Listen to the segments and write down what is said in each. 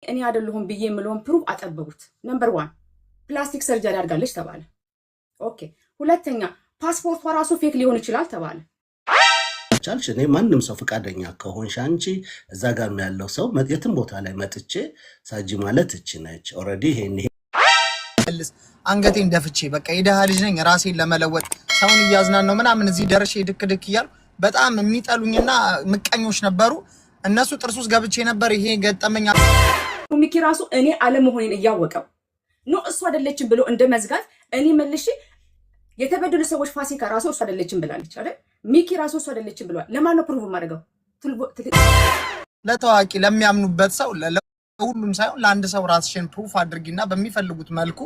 እኔ አይደለሁም ብዬ የምለውን proof አጠበቡት። Number one፣ plastic surgery አድርጋለች ተባለ። Okay። ሁለተኛ፣ ፓስፖርቷ ራሱ fake ሊሆን ይችላል ተባለ። ቻልሽ እኔ ማንም ሰው ፈቃደኛ ከሆንሽ አንቺ እዛ ጋርም ያለው ሰው የትም ቦታ ላይ መጥቼ ሳጂ ማለት እቺ ነች already ይሄን ይሄ መልስ አንገቴን ደፍቼ በቃ የደሃ ልጅ ነኝ፣ ራሴን ለመለወጥ ሰውን እያዝናናው ምናምን እዚህ ደርሼ ድክ ድክ እያልኩ በጣም የሚጠሉኝና ምቀኞች ነበሩ። እነሱ ጥርስ ውስጥ ገብቼ ነበር። ይሄ ገጠመኝ ሚኪ ራሱ እኔ አለመሆኔን እያወቀው no እሱ አይደለችም ብሎ እንደ መዝጋት እኔ መልሼ የተበደሉ ሰዎች ፋሲካ ራሱ እሱ አይደለችም ብላለች አይደል? ሚኪ ራሱ እሱ አይደለችም ብሏል። ለማን ነው prove የማደርገው? ለታዋቂ ለሚያምኑበት ሰው፣ ለሁሉም ሳይሆን ለአንድ ሰው ራስሽን proof አድርጊና በሚፈልጉት መልኩ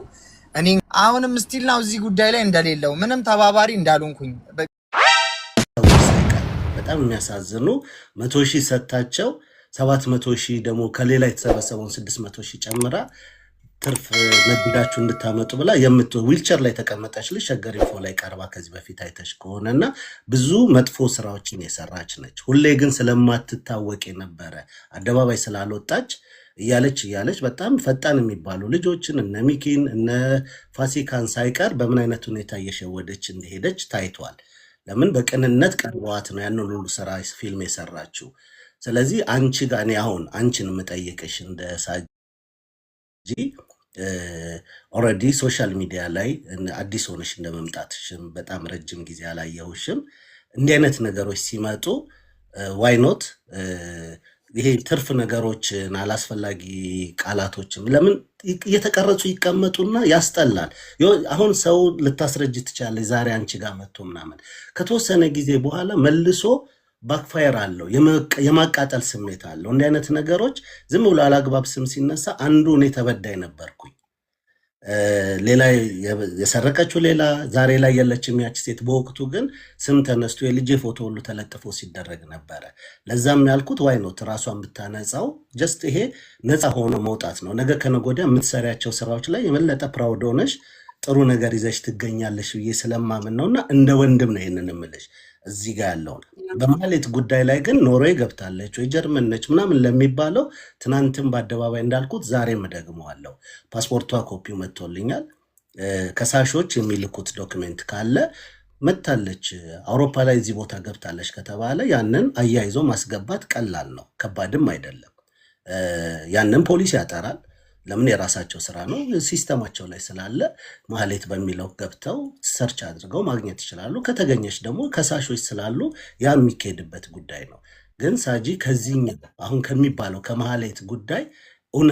እኔ አሁንም still now እዚህ ጉዳይ ላይ እንደሌለው ምንም ተባባሪ እንዳልሆንኩኝ ሰዎች ሳይቀር በጣም የሚያሳዝኑ 100,000 ሰጥታቸው 700,000 ደግሞ ከሌላ የተሰበሰበውን 600,000 ጨምራ ትርፍ ነግዳችሁ እንድታመጡ ብላ የምት ዊልቸር ላይ ተቀመጠች ልጅ ሸገር ኢንፎ ላይ ቀርባ ከዚህ በፊት አይተሽ ከሆነና ብዙ መጥፎ ስራዎችን የሰራች ነች። ሁሌ ግን ስለማትታወቅ የነበረ አደባባይ ስላልወጣች እያለች እያለች በጣም ፈጣን የሚባሉ ልጆችን እነ ሚኪን እነ ፋሲካን ሳይቀር በምን አይነት ሁኔታ እየሸወደች እንደሄደች ታይቷል። ለምን በቅንነት ቀርበዋት ነው ያንን ሁሉ ስራ ፊልም የሰራችው። ስለዚህ አንቺ ጋር እኔ አሁን አንቺን የምጠይቅሽ እንደ ሳጂ already social media ላይ አዲስ ሆነሽ እንደመምጣትሽም በጣም ረጅም ጊዜ አላየሁሽም። እንዲህ አይነት ነገሮች ሲመጡ why not ይሄ ትርፍ ነገሮችን አላስፈላጊ ቃላቶችን ለምን እየተቀረጹ ይቀመጡና ያስጠላል። አሁን ሰው ልታስረጅ ትችላለች። ዛሬ አንቺ ጋር መጥቶ ምናምን ከተወሰነ ጊዜ በኋላ መልሶ backfire አለው፣ የማቃጠል ስሜት አለው። እንዲህ አይነት ነገሮች ዝም ብሎ አላግባብ ስም ሲነሳ አንዱ እኔ ተበዳይ ነበርኩኝ። ሌላ የሰረቀችው ሌላ ዛሬ ላይ የለችም ያች ሴት። በወቅቱ ግን ስም ተነስቶ የልጄ ፎቶ ሁሉ ተለጥፎ ሲደረግ ነበረ። ለዛም ያልኩት why not ራሷን ብታነጻው just ይሄ ነፃ ሆኖ መውጣት ነው። ነገ ከነገ ወዲያ የምትሰሪያቸው ስራዎች ላይ የበለጠ proud ሆነሽ ጥሩ ነገር ይዘሽ ትገኛለሽ ብዬ ስለማምን ነው እና እንደ ወንድም ነው ይህንን እምልሽ እዚህ ጋር ያለውን። በማህሌት ጉዳይ ላይ ግን ኖርዌይ ገብታለች ወይ ጀርመን ነች ምናምን ለሚባለው ትናንትም በአደባባይ እንዳልኩት ዛሬም እደግመዋለሁ። ፓስፖርቷ ኮፒው መጥቶልኛል። ከሳሾች የሚልኩት document ካለ መጥታለች፣ አውሮፓ ላይ እዚህ ቦታ ገብታለች ከተባለ ያንን አያይዞ ማስገባት ቀላል ነው፣ ከባድም አይደለም። ያንን ፖሊስ ያጠራል። ለምን የራሳቸው ስራ ነው፣ system ኣቸው ላይ ስላለ ማህሌት በሚለው ገብተው search አድርገው ማግኘት ይችላሉ። ከተገኘች ደግሞ ከሳሾች ስላሉ ያ የሚካሄድበት ጉዳይ ነው። ግን ሳጂ ከዚህኛው አሁን ከሚባለው ከማህሌት ጉዳይ